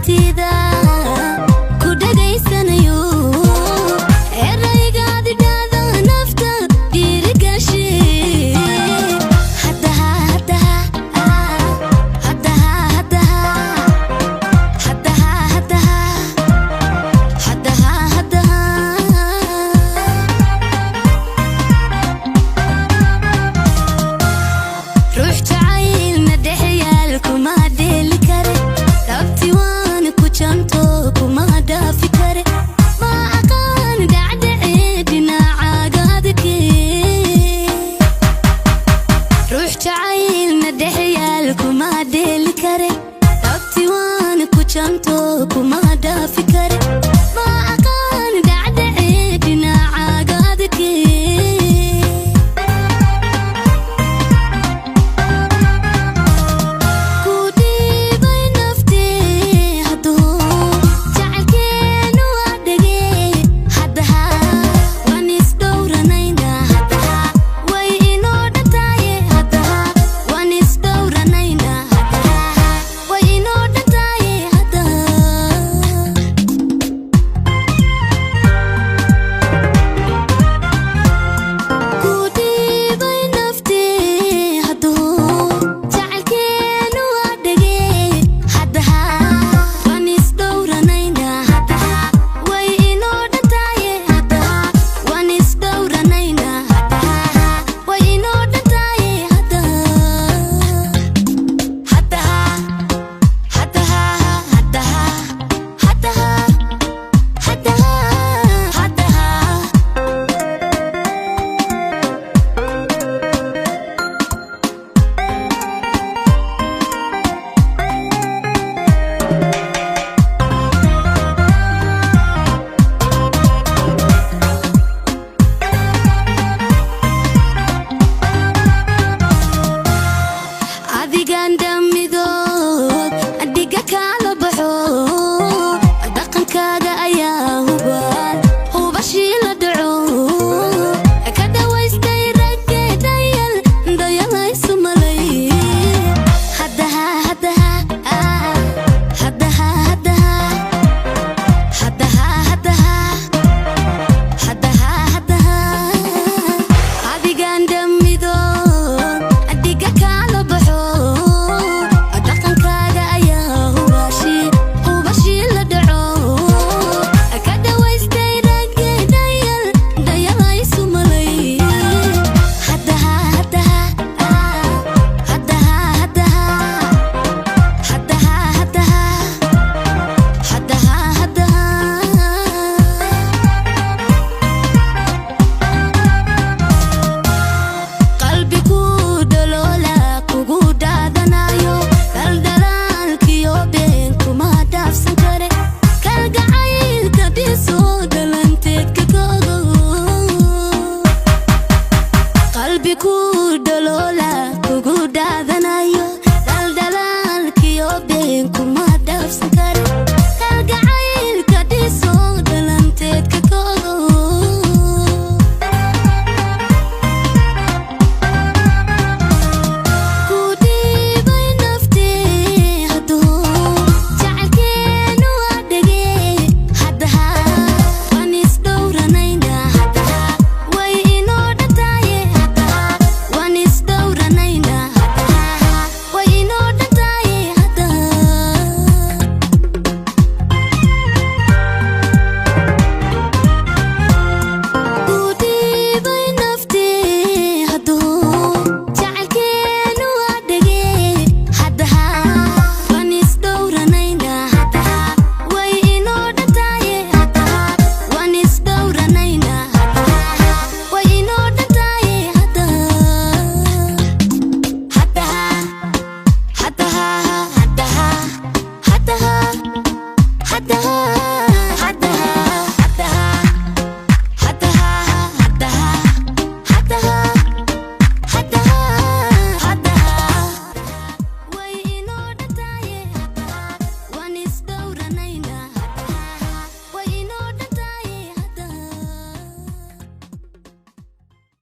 Aragtida ku dhegaysanayo, eraygaadi dhaada nafta dhiirigashi. Haddaha, haddaha, haddaha, haddaha, haddaha, haddaha, haddaha, haddaha. Ruux jacaylna dhexyaal kuma dheeli kare, dhabti waan ku janto kuma dhaafi kare. Ma aqaan dhacdhacee dhinacaagaadke. Ruux jacaylna dhexyaal kuma dheeli kare, dhabti waan ku janto kuma dhaafi kare. Ma aqaan dhacdhacee dhinacaagaadke. Ku dhiibay naftee hadduu jacaylkeenu waa dhege. Haddaha waan isdhowranaynaa, haddaha way inoo dhantaaye. Haddaha waan isdhowranaynaa, haddaha way inoo dhantaaye, haddaha. Ku dhiibay naftee hadduu jacaylkeenu waa dhege. Haddaha waan isdhowranaynaa, haddaha way inoo dhantaaye. Haddaha waan isdhowranaynaa, haddaha way inoo dhantaaye, haddaha, haddaha, haddaha, haddaha, haddaha, haddaha, haddaha. Adigan dhammidood dhiga kala baxo, dhaqankaaga ayaa hubaal hubashii la dhaco. Ka dhawaystay ragge dayal dayalaysu malay. Haddaha, haddaha, haddaha, haddaha, haddaha, haddaha, haddaha, haddaha. Adigan dhammidood dhiga kala baxo, dhaqankaaga ayaa hubashi hubashii la dhaco. Ka dhawaystay ragge dayal dayalaysu malay. Haddaha, haddaha, haddaha, haddaha, haddaha, haddaha, haddaha, haddaha. Qalbi ku dhaloola kugu dhaadanayo, dhaldhalaalkiyo been kuma dhaafsan kare. Kalgacaylka dhiso.